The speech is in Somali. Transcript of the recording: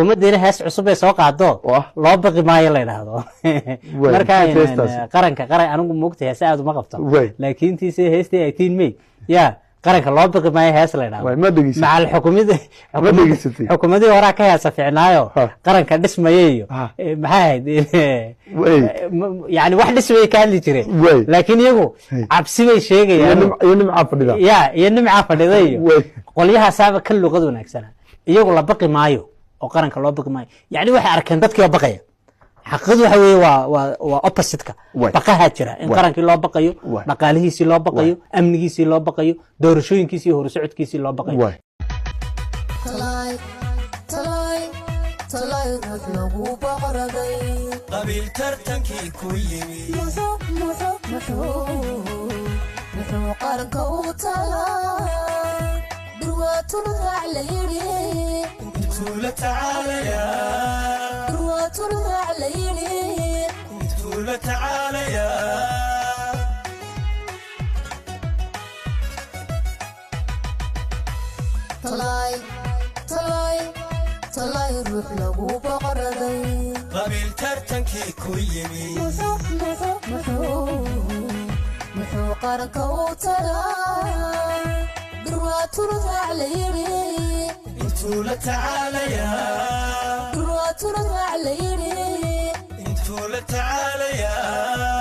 Xukuumaddiina hees cusub ay soo qaado oo ah loo baqi maayo la yidhaahdo. Waay, marka heestaasi. Qaranka qaran anigu moogta heese aad uma qabto. Waay. Laakiin tiise heestii 18 May ya qaranka loo baqi maayo hees la yidhaahdo. Waay, ma dhegeysan. Macal xukumada Ma dhegeysatay? Xukuumadii horaa ka heesa fiicnaayo. Ha. Qaranka dhismaya iyo Ha. maxay ahayd? Waay. Yani wax dhismaya ka hadli jireen. Waay. Laakiin iyagu Hey. cabsi bay iyo sheegayaan. Iyo nimcaa fadhida ya iyo nimcaa fadhida iyo Waay. qolyahaasaaba ka luqad wanaagsana. Iyagu la baqi maayo oo qaranka loo baqi maayo, yani waxay arkeen dadkii oo baqaya. Xaqiiqadu waxa weeye waa opposite-ka. Waay. Baqahaa jira in Waay. qarankii loo baqayo, Waay. dhaqaalihiisii loo baqayo, amnigiisii loo baqayo, doorashooyinkiisii iyo horusocodkiisii loo baqayo. Waay. Talay, talay, talay ruux lagu boqoraday. Qabiil tartankii ku yimi. Muxuu, muxuu, muxuu, muxuu qaranka u talaa? Durwaatunu raac la yidhi. Intuu la tacaalayaa. Durwaatunu raac la yidhi. Intuu la tacaalayaa. Talay, talay, talay ruux lagu boqoraday. Qabiil tartankii ku yimi. Muxuu, muxuu, muxuu, muxuu qaranka u talaa? Durwaatunu raac la yidhi. Intuu la tacaalayaa. Durwaatunu raac la yidhi. Intuu la tacaalayaa.